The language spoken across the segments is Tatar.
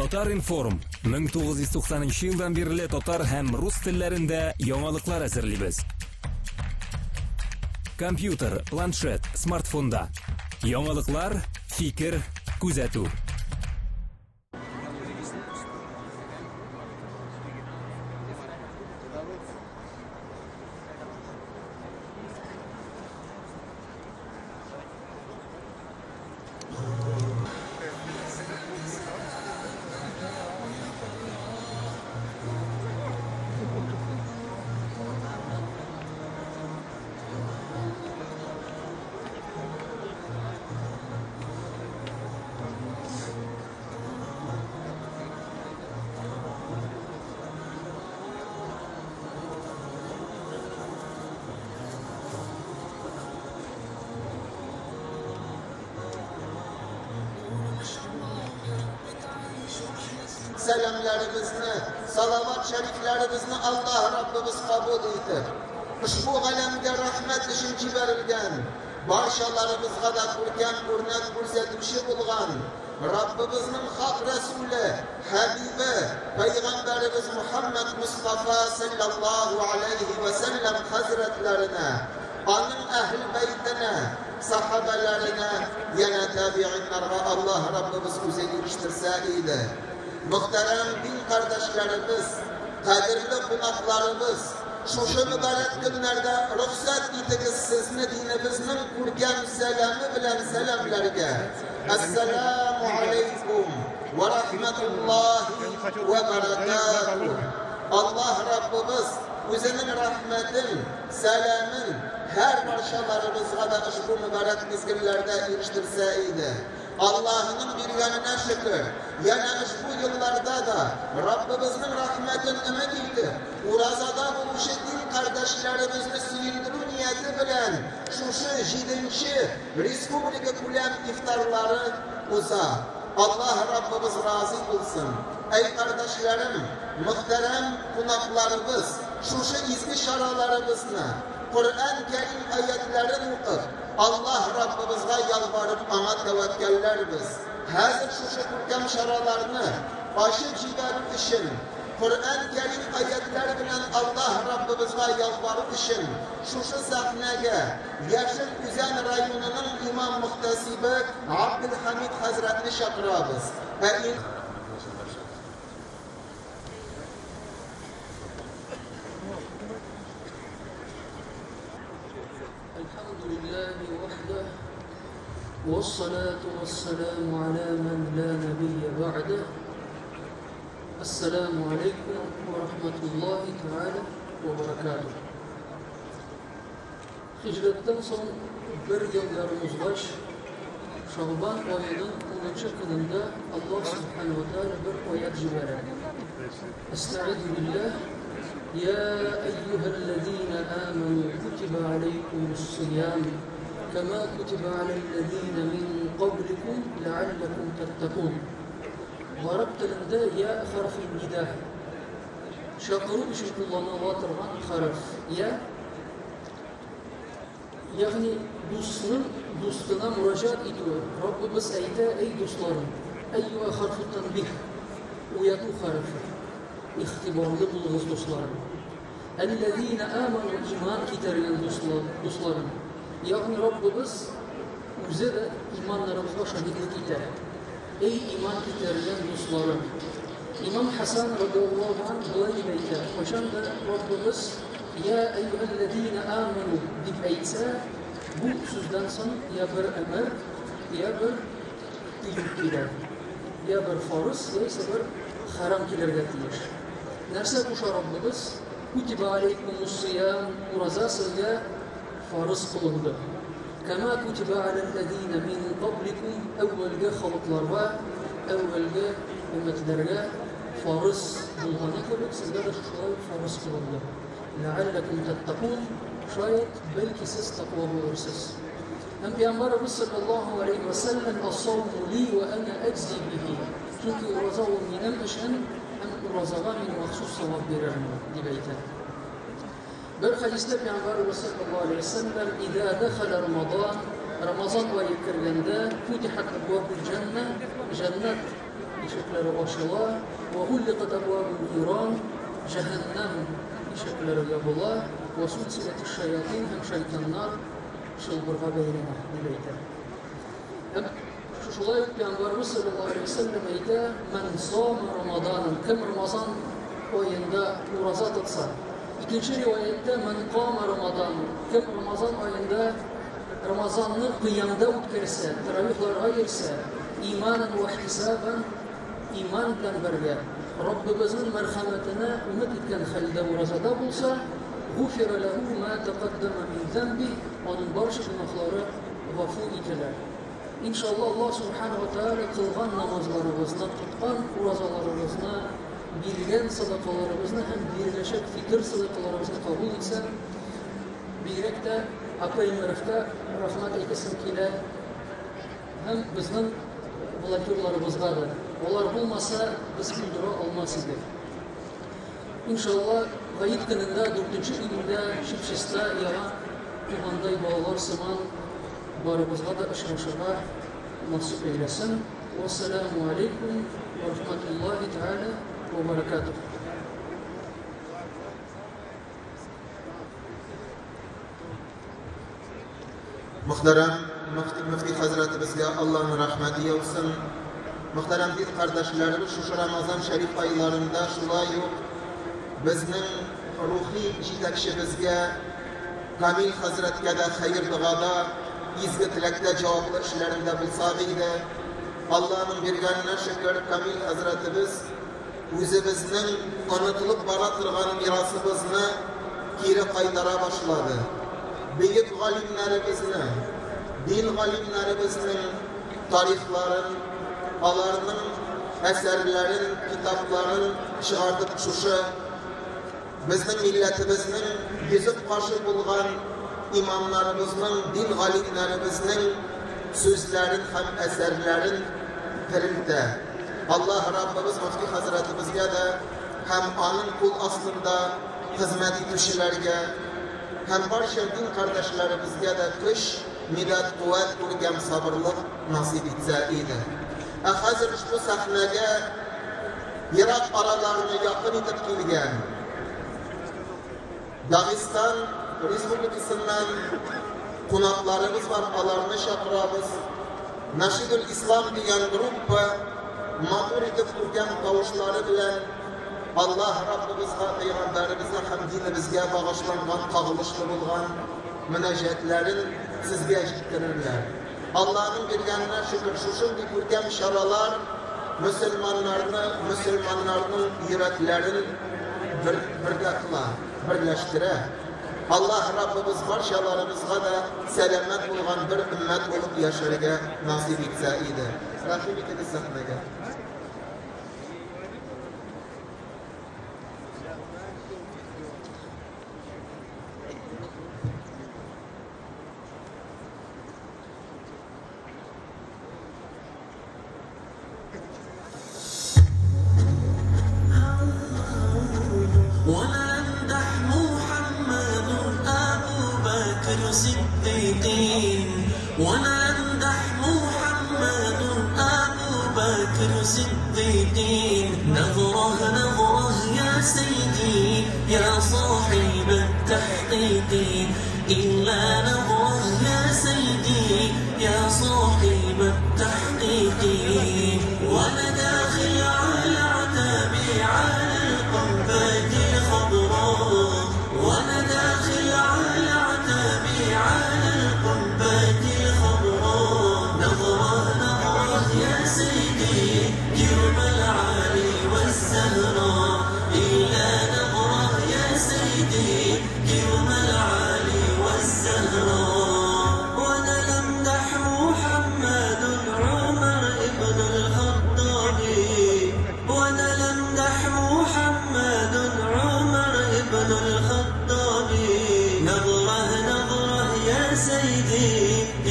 Татар-информ 1990 елдан бирле татар һәм рус телләрендә яңалыклар әзерлибез. Компьютер, планшет, смартфонда. Яңалыклар, фикер, күзәтү. Сәламләребезне, салават шәрифләребезне Аллаһ Раббыбыз кабул итеп, ошбу галәмгә рәхмәт өчен җибәрелгән, барчаларыбызга да күркәм үрнәк күрсәтүче булган Раббыбызның хак Рәсүле, Хәбибе, Пәйгамбәребез Мухәммәд Мостафа салләллаһу аләйһи вә сәлләм хәзрәтләренә, аның әһел бәйтенә, сахабәләренә, янә табигыйннарга Аллаһ Раббыбыз үзе ирештерсә иде. Мөхтәрәм дин кардәшләребез, кадерле кунакларыбыз, шушы мөбарәк көннәрдә рөхсәт итегез сезне динебезнең күркәм сәламе белән сәламләргә. Әссәламү аләйкүм вә рахмәтуллаһи вә бәрәкәтүһ. Аллаһ Раббыбыз үзенең рәхмәтен, сәламен һәр барчаларыбызга да ошбу мөбарәк мизгелләрдә ирештерсә иде. Аллаһының биргәненә шөкер, янә ошбу елларда да Раббыбызның рәхмәтен өмет итеп, уразада булучы дин кардәшләребезне сөендерү нияте белән шушы җиденче республика күләм ифтарлары уза. Аллаһ Раббыбыз разый булсын. Әй кардәшләрем, мөхтәрәм кунакларыбыз, шушы изге чараларыбызны Коръән Кәрим аятьләрен укып, Аллаһ Раббыбызга ялварып, Аңа тәвәккәлләрбез. Хәзер шушы күркәм чараларны ачып җибәрү өчен, Коръән Кәрим аятьләре белән Аллаһ Раббыбызга ялвару өчен шушы сәхнәгә Яшел Үзән районының имам-мөхтәсибе Габделхәмид хәзрәтне чакырабыз. Ә الحمد لله وحده والصلاة والسلام على من لا نبي بعده السلام عليكم ورحمة الله تعالى وبركاته Һиҗрәттән соң бер ел ярым узгач, Шагбан аеның унынчы көнендә Аллаһ Субхану ва Тааля бер аять җибәрә. Әстәгыйзу биллаһ, Я әйюһәлләзина аману кутиба алейкумус сиям, кама кутиба аләлләзина мин кабликум ләалләкум тәттәкун. Гарәп телендә я хәрфи нида. Чакыру өчен кулланыла торган хәреф. Я Ягъни дусның дустына мөрәҗәгать итүе. Раббыбыз әйтә, Әй дусларым! Әйюә хәрфу тәнбиһ, уяту хәрефе. Игътибарлы булыгыз, дусларым! Әлләзина аману, иман китергән дусларым. Ягъни Раббыбыз үзе дә иманнарыбызга шаһитлек итә. Әй иман китергән дусларым! Имам Хәсән радиаллаһу анһу болай дип әйтә, Кайчан да Раббыбыз Я әйюһәлләзина аману дип әйтсә, бу сүздән соң я бер әмер, я бер тыю килә. Я бер фарыз, яисә бер хәрам килергә тиеш. Нәрсә куша Раббыбыз? Кутиба алейкумус-сиям, ураза сезгә фарыз кылынды. Кәмә кутиба аләлләзина мин кабликум, әүвәлге халыкларга, әүвәлге өммәтләргә фарыз булганы кебек, сезгә дә шушылай ук фарыз кылынды. Ләалләкум тәттәкун, шаять, бәлки сез тәкъва булырсыз. Һәм Пәйгамбәребез саллаллаһу алейһи вә сәлләм ас-сауму ли вә әнә әҗзи бихи. Чөнки ураза ул минем өчен һәм уразага мин махсус савап бирермен, дип әйтә. Бер хәдистә Пәйгамбәребез саллаллаһу алейһи ва сәлләм, "Иза дахала Рамадан", Рамазан ае кергәндә, футихат абвабул җәннә, җәннәт ишекләре ачыла, вә гулликат әбвабун ниран, җәһәннәм ишекләре ябыла, вә сулсиләтиш шаятин, һәм шайтаннар чылбырга бәйләнә, дип әйтә. Һәм шулай ук Пәйгамбәребез саллаллаһу алейһи ва сәлләм әйтә, "Ман сама Рамаданан", кем Рамазан аенда ураза тотса. Икенче риваятьтә "Ман кама Рамадан", кем Рамазан аенда Рамазанны кыямда үткәрсә, таравихларга йөрсә, иманан ва хисабан, иман белән бергә, Раббыбызның мәрхәмәтенә өмет иткән хәлдә уразада булса, гуфира ләһу ма тәкаддама мин зәмби, аның барча гөнаһлары гафу ителә. Иншалла, Аллаһ Субхана ва Тааля кылган намазларыбызны, тоткан уразаларыбызны, биргән садакаларыбызны һәм биреләчәк фитыр садакаларыбызны кабул итсен. Бигрәк тә АПМРФка рәхмәт әйтәсем килә һәм безнең волонтерларыбызга да. Алар булмаса, без булдыра алмас идек. Иншалла, Гает көнендә, 4 июльдә чип-чиста яңа тугандай балалар сыман барыбызга да очрашырга насыйп әйләсен. Вассаламу алейкум ва рахматуллахи тааля ва баракатух. Мөхтәрәм мөфти хәзрәтебезгә Аллаһның рәхмәте яусын. Мөхтәрәм дин кардәшләребез, шушы Рамазан шәриф айларында шулай ук безнең рухи җитәкчебезгә Камил хәзрәткә дә хәер догада, изге теләктә, җаваплы эшләрендә булсак иде. Аллаһның биргәненә шөкер, Камил хәзрәтебез үзебезнең онытылып бара торган мирасыбызны кире кайтара башлады. Бөек галимнәребезне, дин галимнәребезнең тарихларын, аларның әсәрләрен, китапларын чыгартып, шушы безнең милләтебезнең йөзек кашы булган имамнарыбызның, дин галимнәребезнең сүзләрен һәм әсәрләрен терелтә. Аллаһ Раббыбыз мөфти хәзрәтебезгә дә һәм аның кул астында хезмәт итүчеләргә һәм барча дин кардәшләребезгә дә көч, мидәт, куәт, күркәм сабырлык насыйп итсә иде. Ә хәзер ошбу сәхнәгә ерак араларны якын итеп килгән Дагыстан Республикасыннан кунакларыбыз бар, аларны чакырабыз. Нашидул Ислам дигән группа матур итеп күркәм тавышлары белән Аллаһ Раббыбызга, пәйгамбәребезгә һәм динебезгә багышланган, кагылышлы булган мөнәҗәтләрен сезгә җиткерерләр. Аллаһның биргәненә шөкер, шушындый күркәм чаралар мөселманнарны, мөселманнарның йөрәкләрен бер, бергә кыла, берләштерә. Аллаһ Раббыбыз барчаларыбызга да сәламәт булган бер өммәт булып яшәргә насыйп итсә иде. Рәхим итегез сәхнәгә. ونمدح محمد أبو بكر صديقين، ونمدح محمد أبو بكر صديقين. نظرة نظرة يا سيدي يا صاحب التحقيق، إلا نظرة يا سيدي يا صاحب التحقيق. وأنا داخل على عتابي على القبة الخضراء، وأنا داخل على عتابي على القبة الخضراء. نظرة نظرة يا سيدي كرم العالي والزهراء، إلا نظرة يا سيدي كرم العالي والزهراء. وأنا لمدح محمد عمر ابن الخطاب، وأنا لمدح محمد عمر ابن الخطاب. نظرة نظرة يا سيدي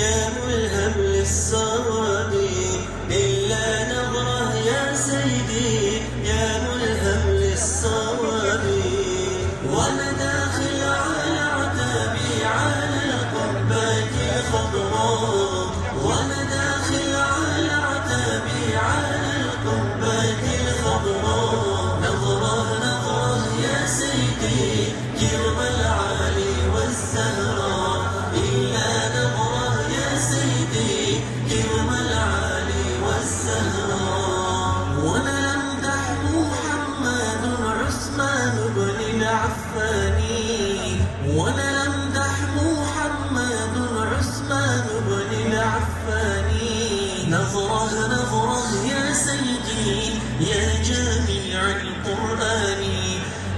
يا ملهم للصواب، إلا نظرة يا سيدي يا ملهم للصواب. وأنا داخل على عتابي على القبة الخضراء، وأنا داخل على عتابي على القبة يا جامع القرآن.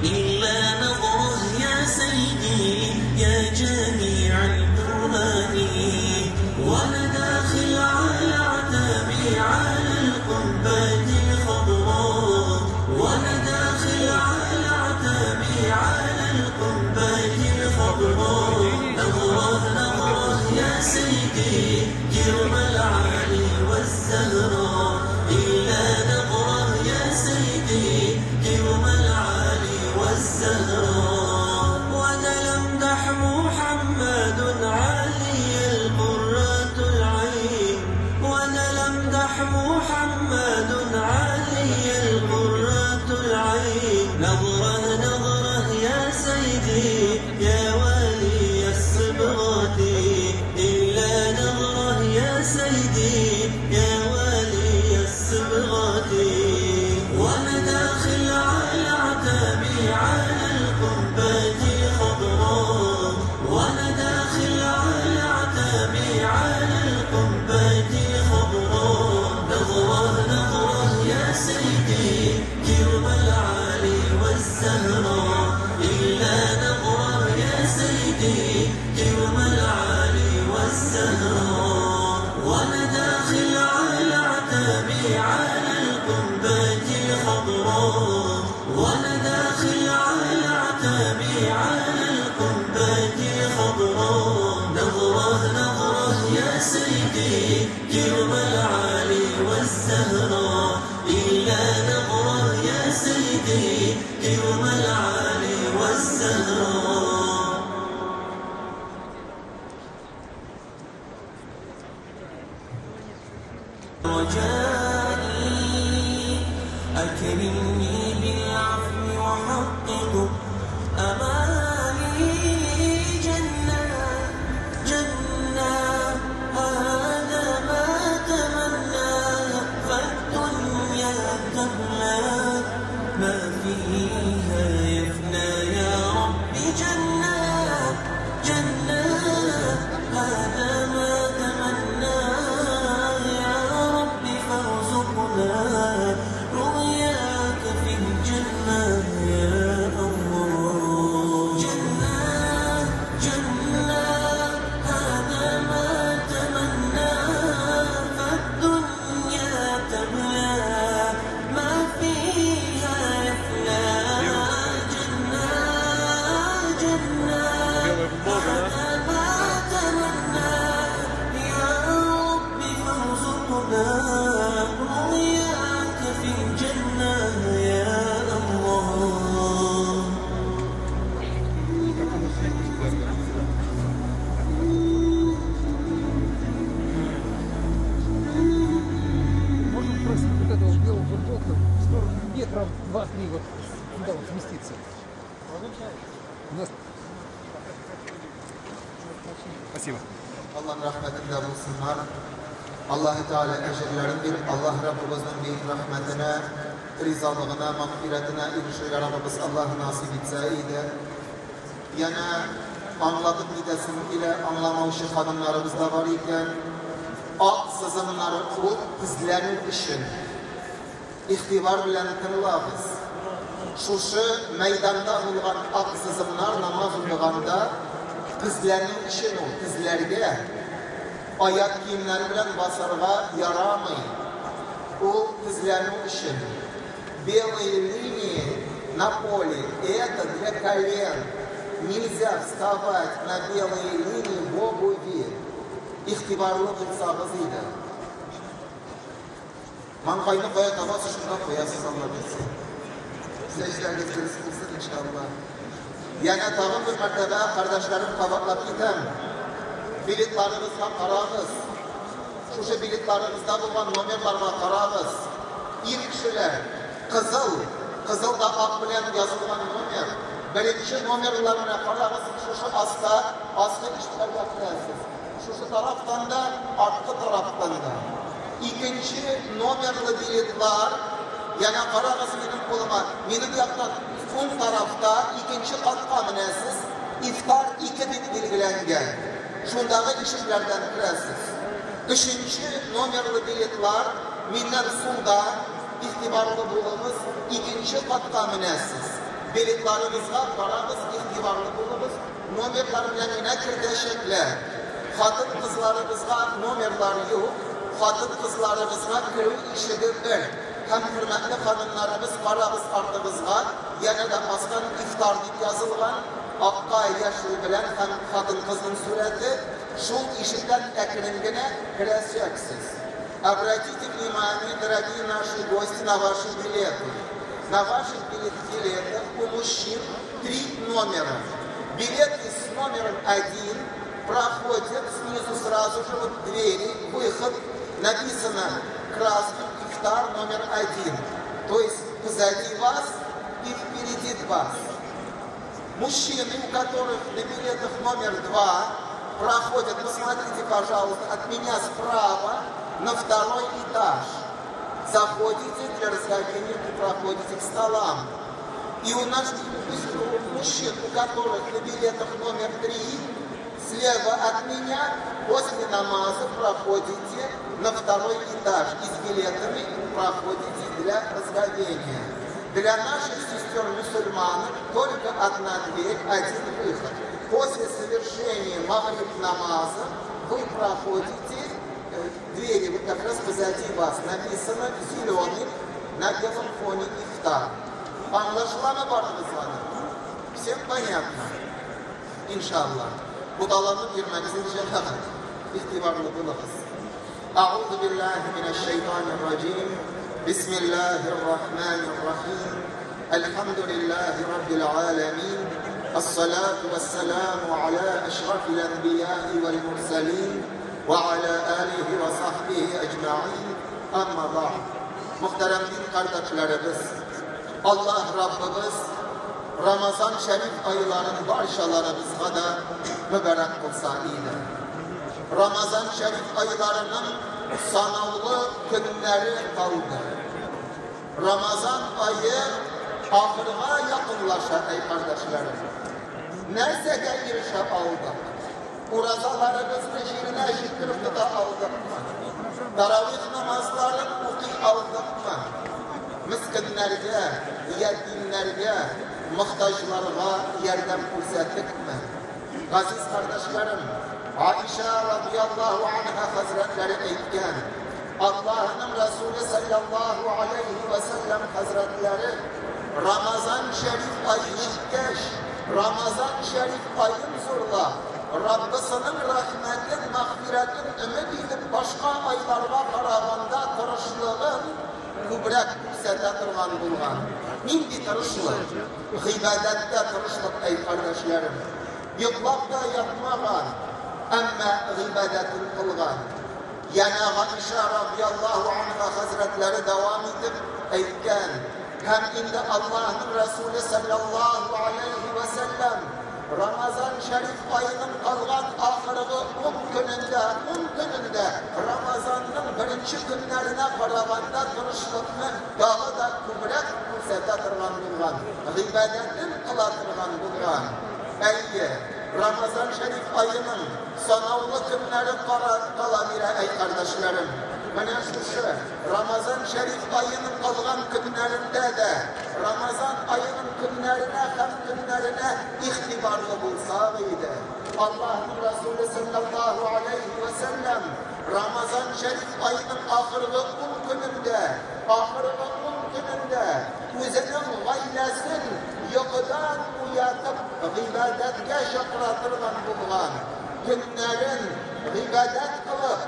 إلا نظرة يا سيدي يا جامع القرآن. وأنا داخل على عتابي على القبة الخضراء، وأنا داخل على عتابي على القبة الخضراء. نظرة نظرة يا سيدي كرم العلي والزهراء، إلا نظرة يا سيدي كرم العلي والزهراء. وأنا لمدح محمد علي القرة العين، وأنا لمدح محمد علي القرة العين. نظرة نظرة يا سيدي يا ولي الصبغة، إلا نظرة يا سيدي يا ولي الصبغة. وأنا داخل على عتابي على القبة الخضراء، وأنا داخل على عتابي على القبة الخضراء. نظرة نظرة يا سيدي كرم العلي والزهراء، إلا نظرة يا سيدي كرم العلي والزهراء. وأنا داخل على عتابي على القبة الخضراء، وأنا داخل على عتابي على القبة الخضراء. نظرة نظرة يا سيدي كرم العلي والزهراء، إلا نظرة يا سيدي كرم العلي والزهراء. رجائي أكرمني بالعفو وحقق أماني. جنة جنة هذا ما تمنى، فالدنيا تبلى ما فيها يفنى. يا رب جنة جنة هذا ما تمنى، يا رب فارزقنا رؤياك في الجنة يا الله. جنة جنة هذا ما تمنى، فالدنيا تبلى ما فيها يفنى. جنة جنة هذا ما تمنى، يا رب فارزقنا رؤياك في الجنة يا الله. Можно просить вот этого белого футболка в сторону метров 2-3 вот сюда вот сместиться. У нас Спасибо. Allah'ın rahmetinde bulsunlar. Allah-u Teala ecirlerini bir Allah Rabbimizin büyük rahmetine, rizalığına, mağfiretine erişirler Rabbimiz Allah nasip etse idi. Yana anlatıp gidesim ile anlamamışı kadınlarımız da var iken, ak sızımları olup bizlerin için ihtibar bilen tınlağız. Şuşu meydanda olan ak sızımlar namaz okuganda bizlerin için o, bizlerge ayak giyimleri bilen basarga yaramay. O bizlerin için. Белые линии на поле – это для колен. Нельзя вставать на белые линии в обуви. İhtibarlı kılsağız idi. Mankayını koya tabası şundan koyasız Allah bilsin. Secdeleriniz kılsın inşallah. Yana tag'in bir martaba kardeşlerim qabatlab ketam. Biletlaringizga qarag'iz. Shusha biletlaringizda bo'lgan nomerlarga qarag'iz. Er kishilar qizil, qizilda oq bilan yozilgan nomer. Birinchi nomerlarına qarag'iz, shusha asta, ostki eshiklarga kirasiz. Shusha tarafdan da, ortqi tarafdan da. Ikkinchi nomerli biletlar yana qarag'iz mening qo'lima, mening yoqdan o'ng tarafda ikkinchi qatga minasiz, iftor 2 deb belgilangan. Shundagi eshiklardan kirasiz. Uchinchi nomerli biletlar mendan so'lda Игътибарлы булыгыз, икенче катка менәсез. Билетларыгызга карагыз, игътибарлы булыгыз, номерлар белән генә кертәчәкләр. Хатын-кызларыбызга номерлар юк, хатын-кызларыбызга керү ишеге бер. Һәм хөрмәтле ханымнарыбыз, карагыз артыгызга, янә дә астан ифтар дип язылган, акка яшел белән һәм хатын-кызның сурәте, шул ишектән әкрен генә керәчәксез. Обратите внимание, дорогие наши гости, на ваши билеты. На ваших билетах у мужчин 3 номера. Билеты с номером 1 проходят снизу сразу же вот двери, выход, написано красным ифтар номер 1. То есть позади вас и впереди вас. Мужчины, у которых на билетах номер 2, проходят, посмотрите, пожалуйста, от меня справа на второй этаж. Заходите для разговения и проходите к столам. И у нас мужчин, у которых на билетах номер 3, слева от меня, после намаза проходите на второй этаж и с билетами проходите для разговения. Для наших сестер-мусульманок только одна дверь, один выход. После совершения магриб намаза вы проходите двери, вот как раз позади вас написано зеленый на белом фоне ифтар. Аңлашыламы барыгызга? Всем понятно? Иншалла. Будаланып йөрмәгез инде, җәмәгать. Игътибарлы булыгыз. Әгъузу биллаһи минәш шайтанир раҗим. Бисмиллаһир рахманир рахим. Әлхәмдүлиллаһи раббил аламин. Ассалату вассаламу аля әшрафил әнбияи вәл мурсалин ва аля алихи ва сахбихи әҗмәин. Әмма бa'д. Мөхтәрәм дин кардәшләребез, Аллаһ Раббыбыз Рамазан шәриф айларын барчаларыбызга да мөбарәк кылса иде. Рамазан шәриф айларының санаулы көннәре калды. Рамазан ае ахырга якынлаша, әй кардәшләрем. Нәрсәгә ирешә алдык? Уразаларыбызны җиренә җиткереп тота алдыкмы? Таравих намазларын укый алдыкмы? Мескеннәргә, ятимнәргә, мохтаҗларга ярдәм күрсәттекме? Газиз кардәшләрем, Аиша радияллаһу анха хәзрәтләре әйткән, Аллаһның Расулы саллаллаһу алейхи ва саллям хәзрәтләре Рамазан шәриф ае җиткәч, Рамазан шәриф аен зурлап, Раббысының рәхмәтен, мәгъфирәтен өмет итеп башка айларга караганда тырышлыгын күбрәк күрсәтә торган булган. Нинди тырышлык? Гыйбадәттә тырышлык, әй кардәшләрем. Йоклап та ятмаган, әмма гыйбадәтен кылган. Янә Аиша радияллаһу анха хәзрәтләре дәвам итеп әйткән, һәм инде Аллаһның Расулы саллаллаһу алейхи ва саллям Рамазан шәриф аеның калган ахыргы 10 көнендә, 10 көнендә Рамазанның беренче көннәренә караганда тырышлыкны тагы да күбрәк күрсәтә торган булган, гыйбадәтен кыла торган булган. Әйе, Рамазан шәриф аеның санаулы көннәре кала бирә, әй кардәшләрем. Менә шушы Рамазан шәриф аеның калган көннәрендә дә Рамазан аеның көннәренә һәм көннәренә игътибарлы булсак иде. Аллаһның Расулы саллаллаһу алейхи ва саллям Рамазан шәриф аеның ахыргы 10 көнендә, ахыргы 10 көнендә үзенең гаиләсен йокыдан уятып гыйбадәткә чакыра торган булган. Көннәрен гыйбадәт кылып,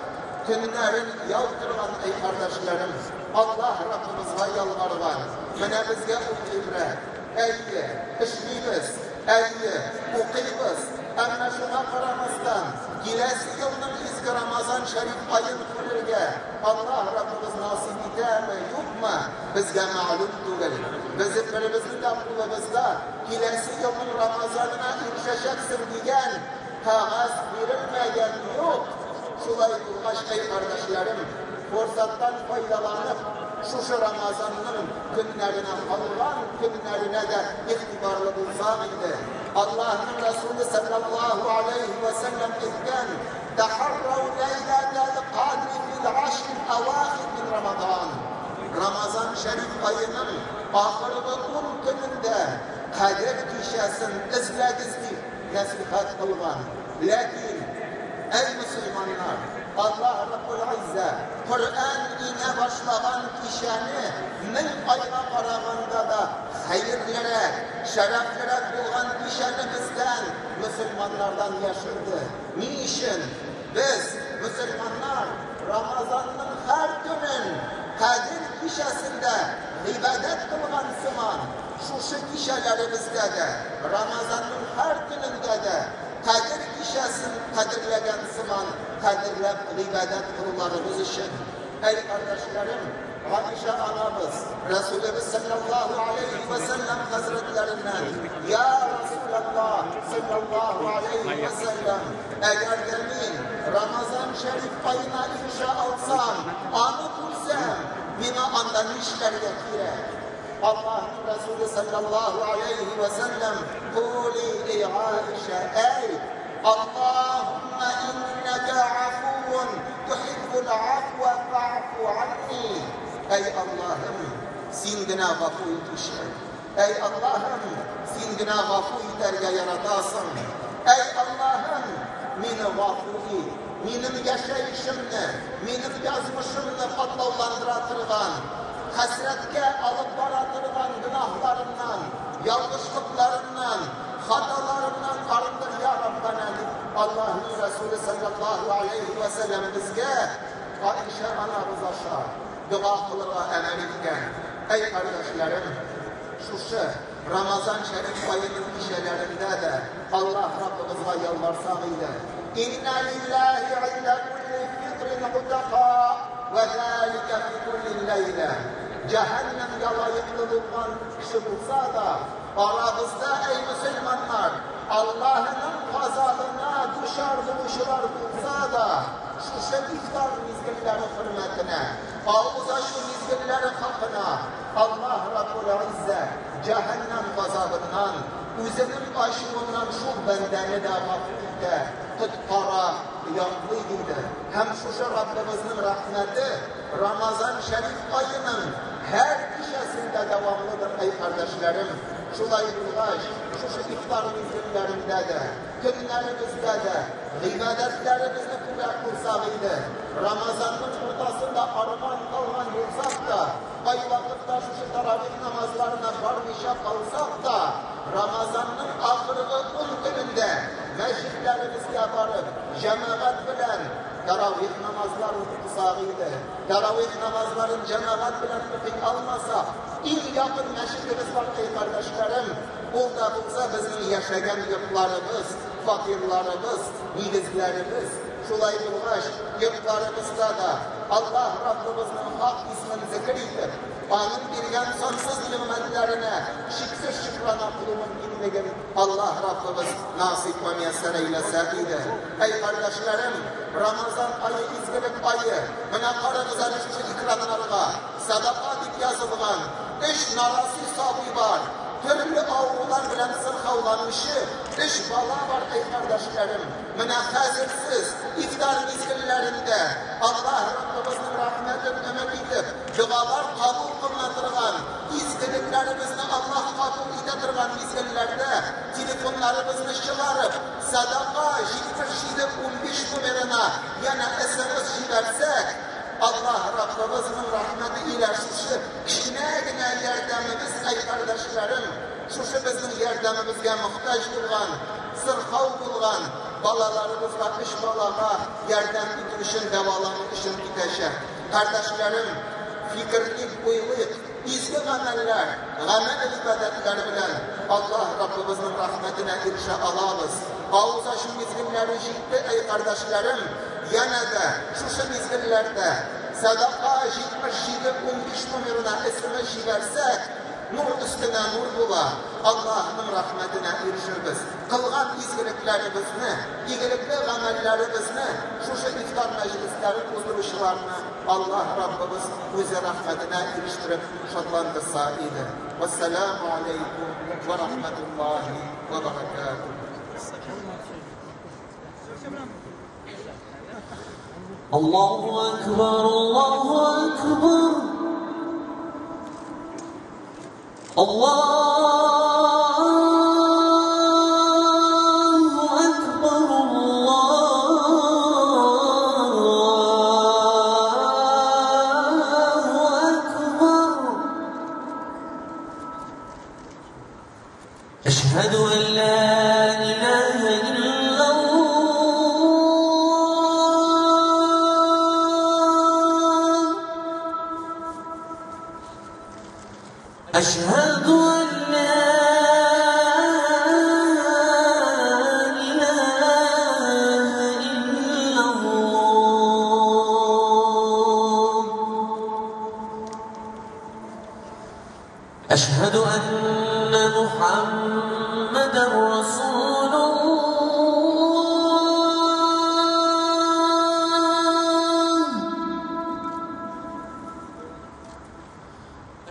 көннәрен яздырган, әй кардәшләрем, Аллаһ Раббыбызга ялварган. Менә безгә ул гыйбрәт. Әйе, эшлибез, әйе, укыйбыз. Әмма шуңа карамастан, киләсе елның изге Рамазан шәриф аен күрергә Аллаһ Раббыбыз насыйп итәме, юкмы, безгә мәгълүм түгел. Безнең беребезнең дә кулыбызда киләсе елның Рамазанына ирешәчәксең дигән кәгазь бирелмәгән юк. Шулай булгач, әй кардәшләрем, форсаттан файдаланып, шушы Рамазанның көннәренә, калган көннәренә дә игътибарлы булсак иде. Аллаһның Расулы саллаллаһу алейхи ва саллям әйткән: "Тахаррау ләйләтәл кадри фил ашр авахир мин Рамазан". Рамазан шәриф аеның ахыргы 10 көнендә Кадер кичәсен эзләгез дип нәсыйхәт кылган. Ләкин, әй мөселманнар, Аллаһ Раббул Иззә Коръән иңә башлаган кичәне мең айга караганда да хәерлерәк, шәрәфлерәк булган кичәне бездән, мөселманнардан яшерде. Ни өчен? Без, мөселманнар, Рамазанның һәр көнен Кадер кичәсендә гыйбадәт кылган сыман, шушы кичәләребездә дә, Рамазанның һәр көнендә дә Кадер кичәсен кадерләгән сыман кадерләп гыйбадәт кылуларыбыз өчен. Әй кардәшләрем, Гайшә анабыз, Рәсүлебез саллаллаһу алейхи вә сәлләм хәзрәтләреннән, Я Расулаллаһ саллаллаһу алейхи вә сәлләм, әгәр дә мин Рамазан шәриф аена ирешә алсам, аны күрсәм, миңа анда нишләргә кирәк? Аллаһның Расулы саллаллаһу алейхи вә сәлләм, Кули, эй Гайшә, әй, Аллаһумма иннәкә афуун тухиббул афва фа'фу анни. Әй Аллаһым, син генә гафу итүче. Әй Аллаһым, син генә гафу итәргә яратасың. Әй Аллаһым, мине гафу ит. Минем яшәешемне, минем язмышымны катлауландыра торган, хәсрәткә алып бара торган гөнаһларымнан, ялгышлыкларымнан, хаталарымнан арындыр я Раббана дип Аллаһның Расулы саллаллаһу алейхи ва сәлләм безгә Гайшә анабыз аша дога кылырга әмер иткән. Әй кардәшләрем, шушы Рамазан шәриф аеның кичәләрендә дә Аллаһ Раббыбызга ялварсак иде. Инна лиллаһи инда кулли фитрин утака ва залика фи кулли ләйлә. Җәһәннәмгә лаеклы булган кеше булса да, арабызда, әй мөселманнар, Аллаһының газабына дучар булучылар булса да, шушы ифтар мизгелләре хөрмәтенә, авыз ачу мизгелләре хакына Аллаһ Раббул Иззә җәһәннәм газабыннан, үзенең ачуыннан шул бәндәне дә гафу итә, коткара, яклый диде. Һәм шушы Раббыбызның рәхмәте Рамазан шәриф аеның һәр кичәсендә дәвамлыдыр, әй кардәшләрем. Шулай булгач, шушы ифтар мизгелләрендә дә, көннәребездә дә гыйбадәтләребезне күбрәк кылсак иде. Рамазанның уртасында арыган калган булсак та, кайвакытта шушы таравих намазларына бармыйча калсак та, Рамазанның ахыргы 10 көнендә мәчетләребезгә барып, җәмәгать белән таравих намазларын укысак иде. Таравих намазларын җәмәгать белән укый алмасак, иң якын мәчетебез бар, әй кардәшләрем, ул да булса безнең яшәгән йортларыбыз, фатирларыбыз, нигезләребез. Шулай булгач, йортларыбызда да Аллаһ Раббыбызның хак исмен зикр итеп, аның биргән сансыз нигъмәтләренә чиксез шөкрана кылу мөмкинлеген Аллаһ Раббыбыз насыйп вә мияссәр әйләсә иде. Әй кардәшләрем, Рамазан ае изгелек ае. Менә карагыз әле шушы экраннарга. Садака дип язылган өч нарасый сабый бар. Төрле авырулар белән сырхауланучы өч бала бар, әй кардәшләрем. Менә хәзер сез ифтар мизгелләрендә Аллаһ Раббыбызның рәхмәтен өмет итеп, догалар кабул кылына торган, изгелекләребезне Аллаһ кабул итә торган мизгелләрдә телефоннарыбызны чыгарып, садака 77 15 номерына янә СМС җибәрсәк, Аллаһ Раббыбызның рәхмәте илә шушы кечкенә генә ярдәмебез, әй кардәшләрем, шушы безнең ярдәмебезгә мохтаҗ булган, сырхау булган балаларыбызга, өч балага ярдәм итү өчен, дәвалану өчен китәчәк. Кардәшләрем, фикерлик, уйлыйк, изге гамәлләр, гамәл гыйбадәтләр белән Аллаһ Раббыбызның рәхмәтенә ирешә алабыз. Авыз ачу мизгелләре җитте, әй кардәшләрем, янә дә шушы мизгелләрдә садака 77 15 номерына СМС җибәрсәк, нур өстенә нур була, Аллаһның рәхмәтенә ирешербез. Кылган изгелекләребезне, игелекле гамәлләребезне шушы ифтар мәҗлесләрен уздыручыларны Аллаһ Раббыбыз үзе рәхмәтенә ирештереп шатландырса иде. Вассаламу алейкум ва рахматуллахи ва баракатуһ. Аллаһу акбар, Аллаһу акбар. الله أكبر الله أكبر أشهد أن لا إله إلا الله أشهد أن لا إله إلا الله أشهد أن محمدا رسول الله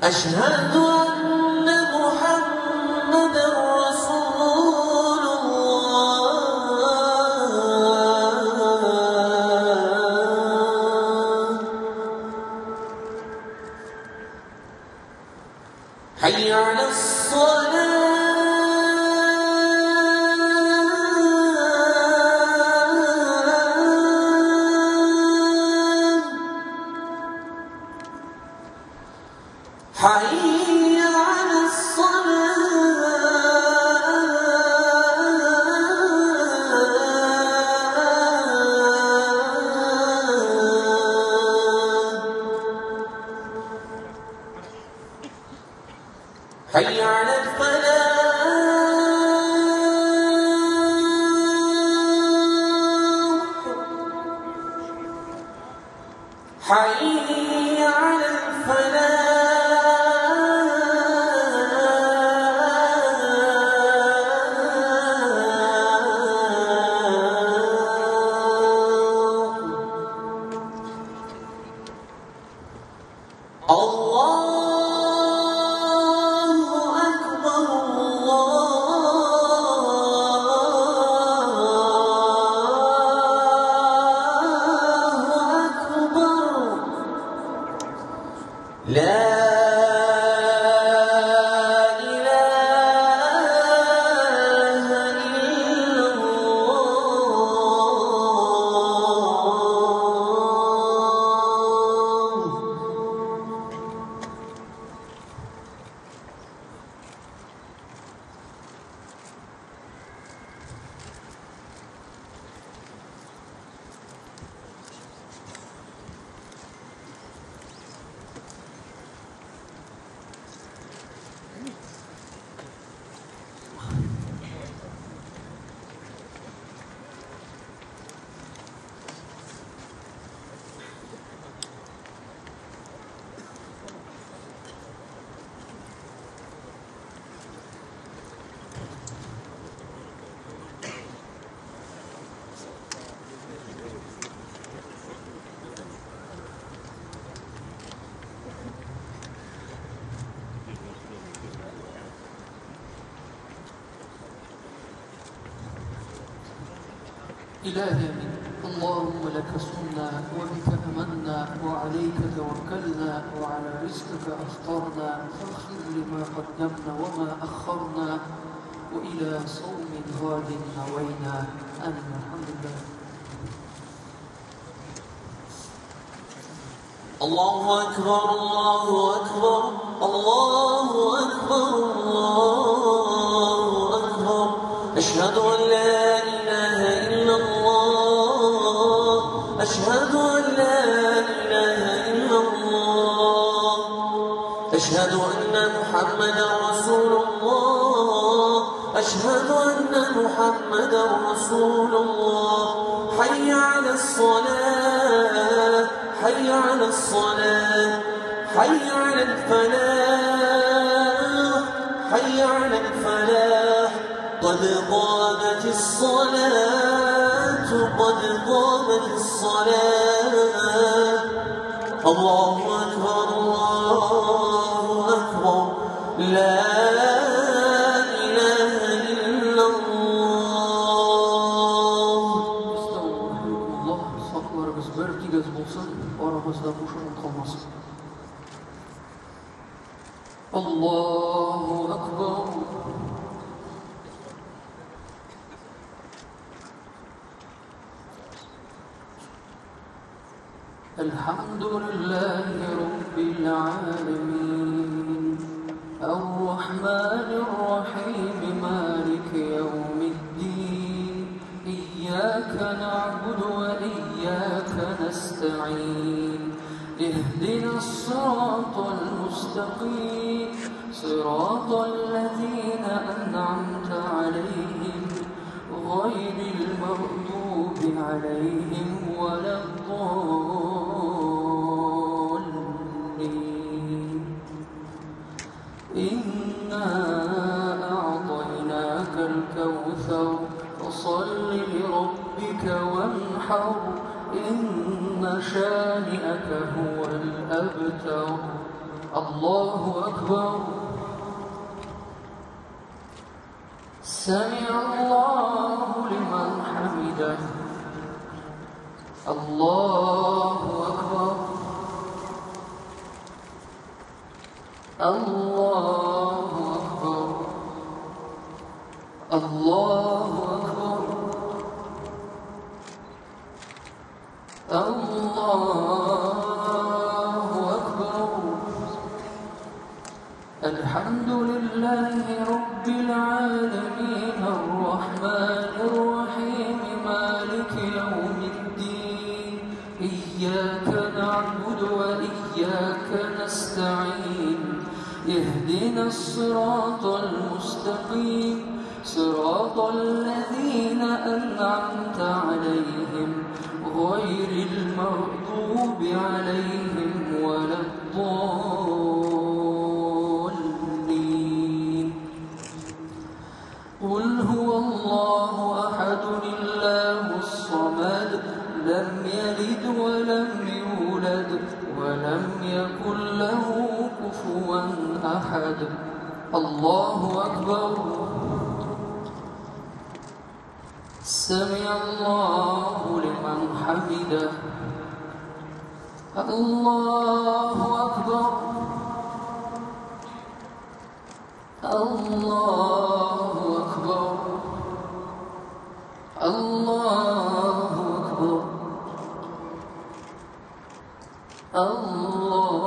أشهد أن محمدا رسول الله حي على الصلاة حي على الصلاة حي على الفلاح حي على الفلاح الله أكبر الله أكبر لا إله إلا الله إلهي اللهم لك صمنا وبك آمنا وعليك توكلنا وعلى رزقك أفطرنا فاغفر لما قدمنا وما أخرنا وإلى صوم غاد نوينا. آمين. الحمد لله. الله أكبر الله أكبر الله أكبر الله أكبر أشهد أن لا إله إلا الله أشهد أن لا إله إلا الله أشهد أن محمدا رسول الله أشهد أن محمدا رسول الله حي على الصلاة حي على الصلاة حي على الفلاح حي على الفلاح قد قامت الصلاة قد قامت الصلاة الله أكبر الله أكبر لا إله إلا الله. Estağfurullah. Saflarımız bir тигез булсын, арабызда буш урын калмасын. Аллаһу أكبر. الحمد لله رب العالمين الرحمن الرحيم مالك يوم الدين إياك نعبد وإياك نستعين اهدنا الصراط المستقيم صراط الذين أنعمت عليهم غير المغضوب عليهم ولا الضالين. إنا أعطيناك الكوثر فصل لربك وانحر إن شانئك هو الأبتر. الله أكبر. سمع الله لمن حمده. الله أكبر. الله أكبر. الله أكبر. الله أكبر. الحمد لله رب العالمين الرحمن الرحيم مالك يوم الدين إياك نعبد وإياك نستعين اهدنا الصراط المستقيم صراط الذين أنعمت عليهم غير المغضوب عليهم ولا الضالين. قل هو الله أحد الله الصمد لم يلد ولم يولد ولم يكن له كفوا أحد. الله أكبر. سمع الله لمن حمده. الله أكبر. الله أكبر. الله أكبر. الله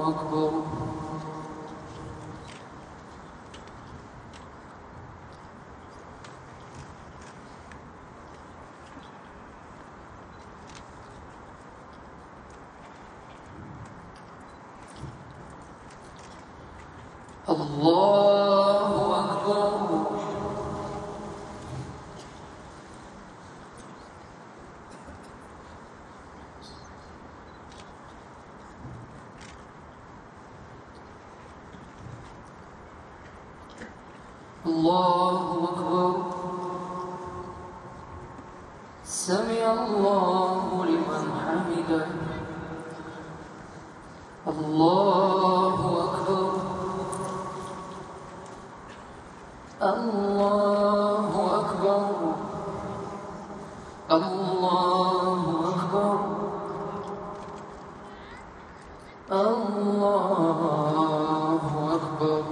أكبر. الله أكبر. الله أكبر. سمع الله لمن حمده. الله أكبر. الله أكبر. الله أكبر. الله أكبر.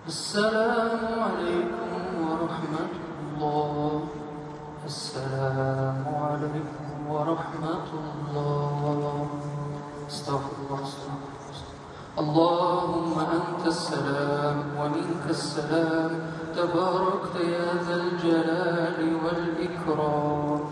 السلام عليكم ورحمة الله. السلام عليكم ورحمة الله. استغفر الله. اللهم أنت السلام ومنك السلام تباركت يا ذا الجلال والإكرام.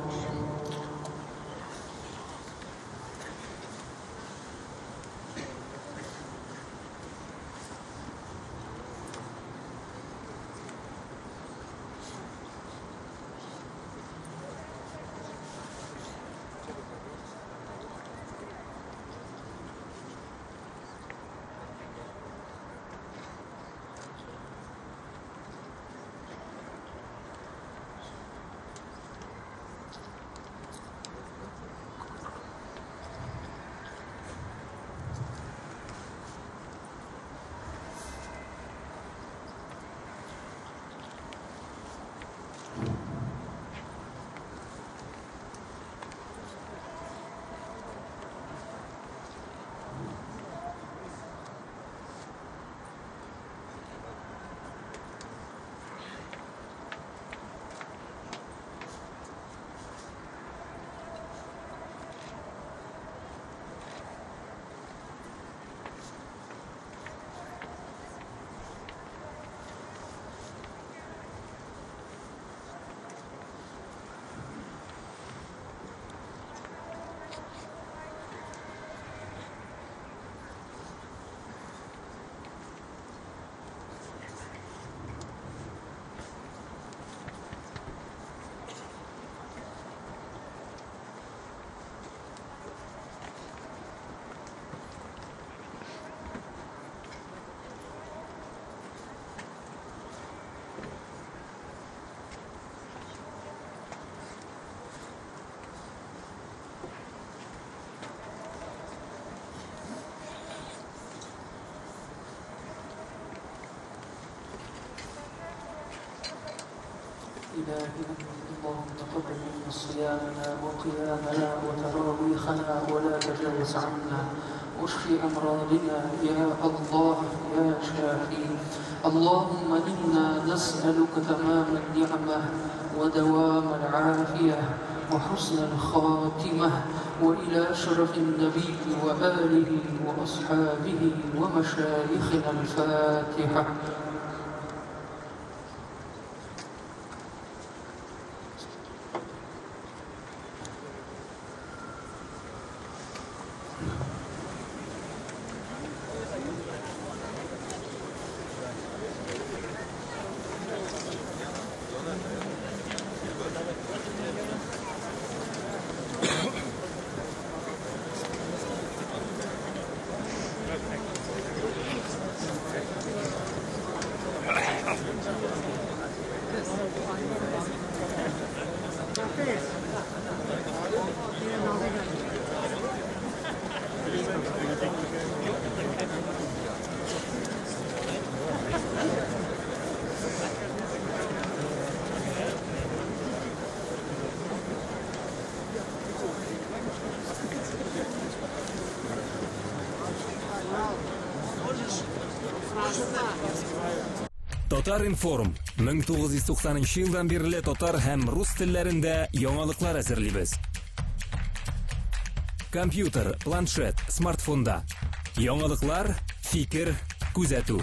إلهنا. اللهم تقبل منا صيامنا وقيامنا وتراويحنا ولا تجاوز عنا، واشف أمراضنا يا الله يا شافي. اللهم إنا نسألك تمام النعمة ودوام العافية وحسن الخاتمة، وإلى أشرف النبي وآله وأصحابه ومشايخنا الفاتحة. Татар-информ 1990 елдан бирле татар һәм рус телләрендә яңалыклар әзерлибез. Компьютер, планшет, смартфонда. Яңалыклар, фикер, күзәтү.